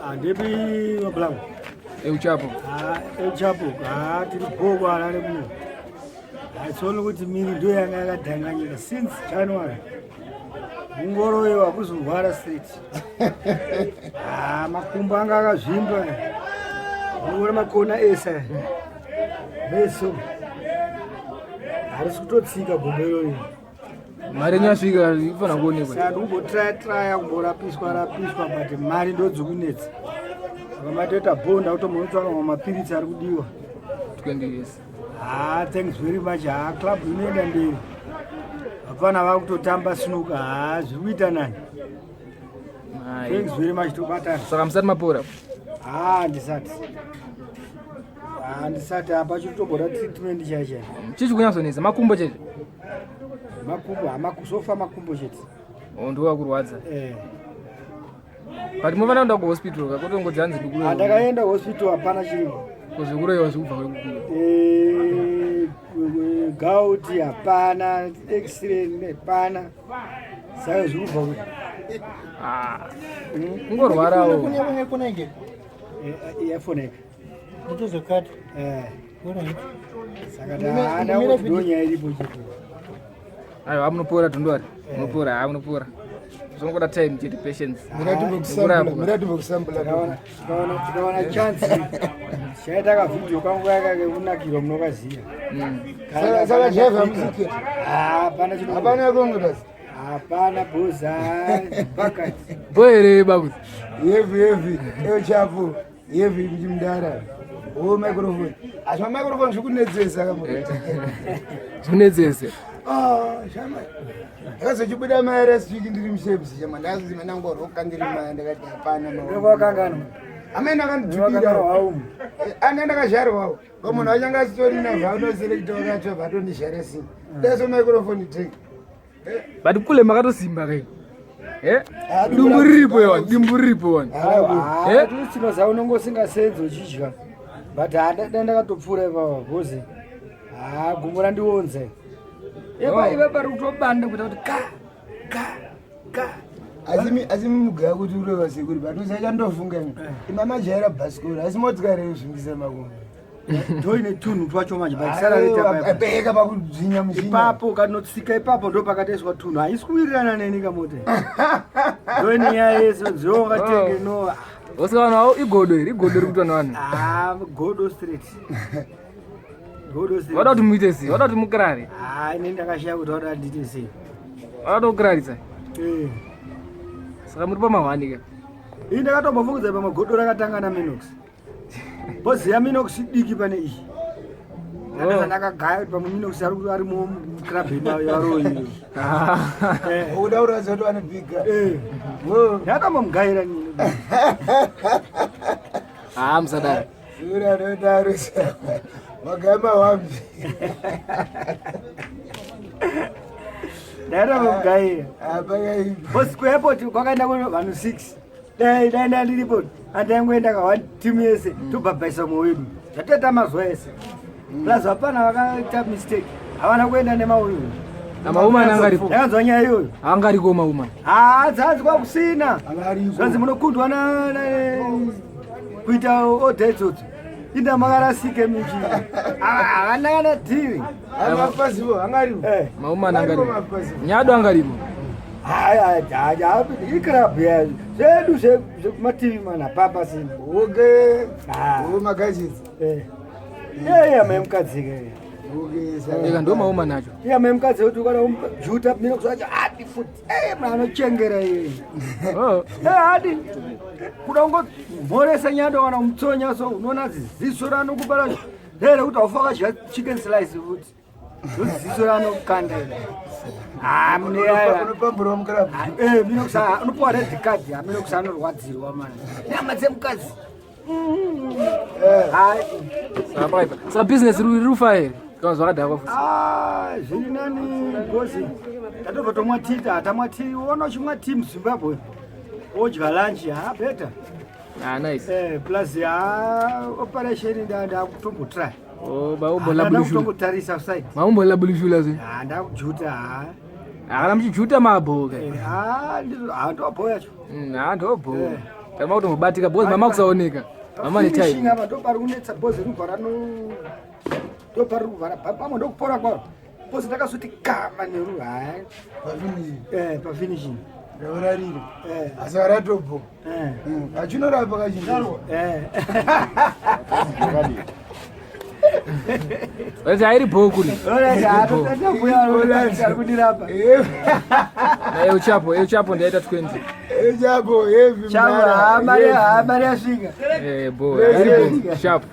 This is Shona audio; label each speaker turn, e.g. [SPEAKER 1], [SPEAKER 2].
[SPEAKER 1] Handipi mablango.
[SPEAKER 2] Euchapo.
[SPEAKER 1] Ah, euchapo. Ah, tiri bhoko Harare kuno. Hationi kuti miri ndo yanga yakadhanganyika since January. Mungoroyo hakuzorwara straight. Ah, makumbo anga akazvimba. Unoona makona ese. Meso. Harisi kutotsika gumbo irori.
[SPEAKER 2] Mari yenyu yasvika ifanira kuonekwa.
[SPEAKER 1] Saka ndikumbotry traya kumborapiswa rapiswa but mari ndodzikunetsa. Saka matoita bhonda kutombonotsvaka mamwe mapiritsi ari kudiwa.
[SPEAKER 2] 20 years.
[SPEAKER 1] Ah, thanks very much. Ah, club inoenda mberi. Hapana vakutotamba snooker. Ah, zviri kuita nani. Thanks very much tobatana.
[SPEAKER 2] Saka musati mapora?
[SPEAKER 1] Ah, ndisati. Ah, ndisati apa chiri treatment chaiyo chaiyo.
[SPEAKER 2] Chii chikunyatsoonetsa makumbo chete?
[SPEAKER 1] Makumbo, hamakusofa makumbo chete.
[SPEAKER 2] Oh, ndiwo akurwadza.
[SPEAKER 1] Eh.
[SPEAKER 2] But munofanira kuenda kuhospital ka kutongodzi hanzi ndikuroiwa.
[SPEAKER 1] Ah, ndakaenda hospital hapana chiripo.
[SPEAKER 2] Kuzvikuroiwa zvikubva kuri
[SPEAKER 1] Eh, gout hapana, x-ray hapana. Saka zvikubva kuri.
[SPEAKER 2] Ah. Kungorwarawo.
[SPEAKER 3] Kunenge.
[SPEAKER 1] Eh, yafoneka.
[SPEAKER 3] Ndotozokata.
[SPEAKER 1] Eh.
[SPEAKER 3] Alright.
[SPEAKER 1] Saka ndaana kuti ndonyaya iripo chete.
[SPEAKER 2] Aiwa munopora don't worry. Munopora, ha munopora. Zvinongoda time chete patience.
[SPEAKER 4] Mira timbokusambula.
[SPEAKER 1] Tikawana chance chaita kavhidhiyo kangu kaka kekunakirwa munokaziva.
[SPEAKER 4] Saka jaivha muziketi.
[SPEAKER 1] Hapana chino.
[SPEAKER 4] Hapana kongo basi.
[SPEAKER 1] Hapana bhoza pakati.
[SPEAKER 2] Bho here bakuzi?
[SPEAKER 4] Heavy heavy. Eyo chapu. Heavy kuti mudara. Oh microphone. Asi ma microphone zvikunetsesa kamwe.
[SPEAKER 2] Zvikunetsesa.
[SPEAKER 4] Ah, shama. Ndakazochibuda mai last week ndiri musheps shama. Ndakazozi mandangoroka ndiri mai ndakati hapana.
[SPEAKER 1] Ndokwakanganwa.
[SPEAKER 4] Amene akandidhubira. Ane ndakazharwawo. Ko munhu wacho anga asitorina zvaanoselekta wakatsva vatondizhara sei. Ndaso microphone take.
[SPEAKER 2] But kule makatosimba kai. Eh? Dumbu riripo yawa, dumbu riripo wani.
[SPEAKER 1] Eh? Tinoziva unonge usingasenzi uchidya. But dai ndakatopfuura ipapa bhozi. Ah, gumbo randionze. Ipa ipa pari kutobanda kuita kuti ka ka ka.
[SPEAKER 4] Asi mugaya kuti ureva sekuri but usachandofunga imi. Ima majaira bhasikoro asi motikari yekuzvingisa makumbo.
[SPEAKER 1] Ndoine tunhu twacho manje but
[SPEAKER 4] pakudzvinya
[SPEAKER 1] mushinya. Ipapo kanotsika ipapo ndo pakatoiswa tunhu. Haisi kuwirirana neni kamote. Ndoine nyaya yese nziyo ungatenge no.
[SPEAKER 2] Osika vanhu avo igodo iri, igodo riri kuitwa nevanhu.
[SPEAKER 1] Ah, godo straight. Godo straight.
[SPEAKER 2] Vada kuti muite sei? Vada kuti mukirare?
[SPEAKER 1] Ah, ini ndakashaya kuti vada ndiite sei.
[SPEAKER 2] Vada kukirarisa.
[SPEAKER 1] Eh.
[SPEAKER 2] Saka muri pamahwani ka.
[SPEAKER 1] Ini ndakatombofungudza pamagodo rakatanga naMinox. Bozi yaMinox diki pane iyi. Ndakasa ndakagaya kuti pamwe Minox ari muclub yevaroyi. Eh.
[SPEAKER 4] Uda kuratidza kuti vane bhiga.
[SPEAKER 1] Eh. Ndakatombomugayira nini.
[SPEAKER 2] Ah, musadaro.
[SPEAKER 4] Sura anodaro. Magaya mawambi.
[SPEAKER 1] Ndakatombomugayira.
[SPEAKER 4] Ah, pakaipa.
[SPEAKER 1] Bozi kuairport kwakaenda kuno vanhu 6. Dai dai dai ndiripo andaingoenda ka one team yese tobhabhaisa mumwe wedu. Zvatoita mazuva ese. Plus hapana vakaita mistake. Havana kuenda nemauyu.
[SPEAKER 2] Amaumani angaripo.
[SPEAKER 1] Ndakanzwa nyaya iyoyo.
[SPEAKER 2] Angariko maumani.
[SPEAKER 1] Ah, dzanzi kwakusina.
[SPEAKER 4] Angariko.
[SPEAKER 1] Zvanzi munokundwa na kuita order idzodzo. Inda makarasike michi. Havana kana dhiri.
[SPEAKER 4] Amafazivo angariko.
[SPEAKER 1] Eh.
[SPEAKER 2] Maumani angariko.
[SPEAKER 4] Mafazivo.
[SPEAKER 2] Nyado angariko.
[SPEAKER 1] Haya, ikrabhu yayo. Zvedu zvekumativi mana papa sina.
[SPEAKER 4] Okay.
[SPEAKER 1] Ah.
[SPEAKER 4] Oh magazines.
[SPEAKER 1] Eh. Yeah, mai mukadzi ke.
[SPEAKER 4] Okay. saka-
[SPEAKER 2] Eka ndo maumani acho.
[SPEAKER 1] Iya mai mukadzi kuti ukada umujuta mino kusacha adi futi. Eh, mwana anochengera iye.
[SPEAKER 2] Oh.
[SPEAKER 1] Eh, adi. Kuda kungomhoresa nyado kana kumutsonya so unoona ziso ranokupa racho. Rere kuti haufa wakadya chicken slice futi. Ziso ranokanda iri. Ah, mune yaya.
[SPEAKER 4] Unopamburwa mukrabhu.
[SPEAKER 1] Eh, mino kusa unopuwa red card, mino kusa anorwadzirwa mani. Nyama dzemukadzi. Hai.
[SPEAKER 2] Saka pakaipa. Saka business riri rufa here? Kana zvakadhakwa futi.
[SPEAKER 1] Ah, zviri nani ngozi. Tatobva tomwa tea, tatamwa tea. Uona uchimwa tea muZimbabwe. Odya lunch, ha better.
[SPEAKER 2] Ah, nice.
[SPEAKER 1] Eh, plus ha operation ndakutombotry.
[SPEAKER 2] Oh, maumbo labulishula.
[SPEAKER 1] Ndakutongotarisa side.
[SPEAKER 2] Maumbo labulishula zve.
[SPEAKER 1] Ah, ndakujuta ha.
[SPEAKER 2] Kana muchijuta mabho ke.
[SPEAKER 1] Eh, ah, ndizvo ah ndobho yacho.
[SPEAKER 2] Ah, ndobho.
[SPEAKER 1] Eh.
[SPEAKER 2] Tama kutombobatika because mama kusaoneka. Mama ne time.
[SPEAKER 1] Apa ndopari kunetsa because rubva rano ndopari rubva pamwe ndokupora kwaro. Because ndakazoti kama neru hayi.
[SPEAKER 4] Pafinishing.
[SPEAKER 1] Eh, pafinishing.
[SPEAKER 4] Raurarire.
[SPEAKER 1] Eh.
[SPEAKER 4] Asi aratobho.
[SPEAKER 1] Eh.
[SPEAKER 4] Achinorapa kazhinji.
[SPEAKER 1] Eh.
[SPEAKER 2] Vaiti hairi bhoo kuri.
[SPEAKER 1] Alright, haatotakuya ari kundirapa.
[SPEAKER 2] Na El Chapo, El Chapo ndiyaita 20.
[SPEAKER 4] El Chapo, heavy.
[SPEAKER 1] Chapo, ha mari ha mari yasvika.
[SPEAKER 2] Eh, bhoo, hairi bhoo. Sharp.